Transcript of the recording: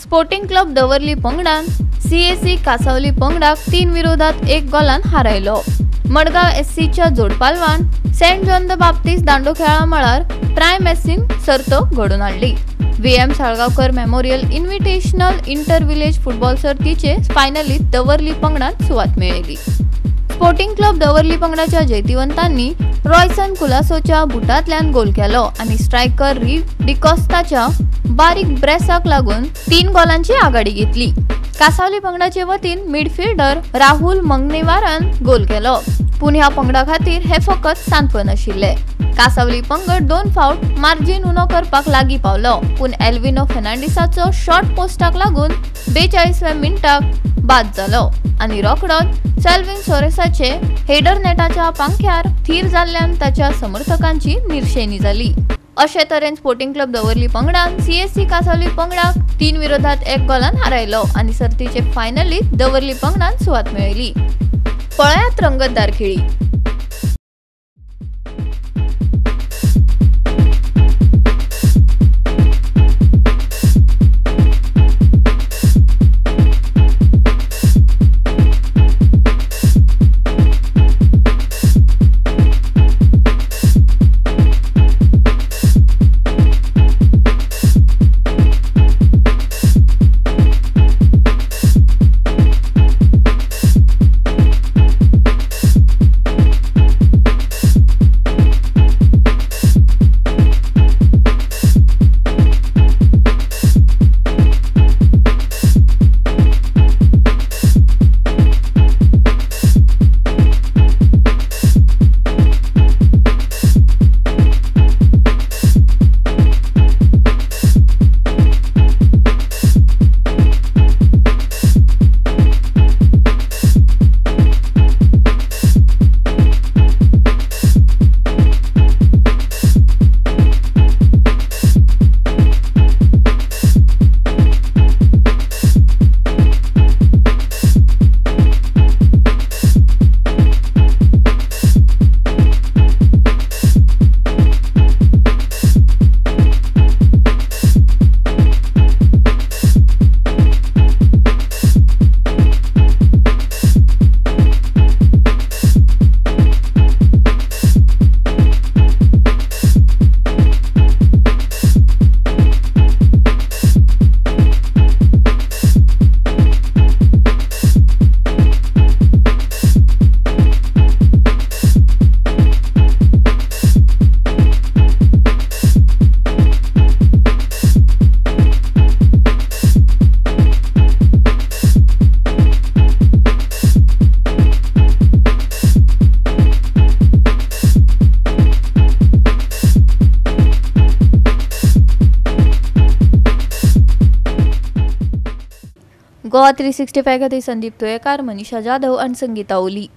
Sporting club दवर्ली पंगडान CAC Cansaulim पंगडाक 3-1 गोलान हारायलो. मडगांव एससीच्या जोडपालवान सेंट जॉन the बाप्तिस्ट दांडो खेळा मळार प्रायम एससीन सर्त घडोवन हाडली. VM Salgaonkar memorial invitational inter village football सर्तीचे फायनलीत दवर्ली पंगडान सुवात मेळयली. स्पोर्टिंग क्लब दवर्ली पंगडाच्या जैतिवंतांनी रॉयसन कुलासोच्या बुटांतल्यान गोल केलो आनी स्ट्रायकर रिव डिकॉस्ताच्या बारीक ब्रेसाक लागून 3 गोलांची आघाडी घेतली. कासावली पंगडाचे वतीन मिडफिल्डर राहुल मंगनेवारान गोल केलो. पूण ह्या पंगडा खातीर हे फकत सांत्वन आशिल्ले. कासावली पंगड 2 फावट मार्जीन उणो करपाक लागीं पावलो, पूण एल्विनो फेर्नांडीसाचो शॉर्ट पोस्टाक लागून 42व्या मिनटाक बाद जालो आनी रोखडोच सेल्विन सोरेसाचे हेडर नेटाच्या पांख्यार थीर जाल्ल्यान ताच्या समर्थकांची निर्शेणी जाली. अशे तरेन स्पोर्टिंग क्लब दवर्ली पंगडान सीएससी कासावली पंगडाक 3-1 गोलान हारायलो आनी सर्तीचे फायनलीत दवर्ली पंगडान सुवात मेळयली. पळयात रंगतदार खेळी. गोवा 365 खातीर संदीप तुयेकार, मनीषा जाधव आनी संगीता ओली.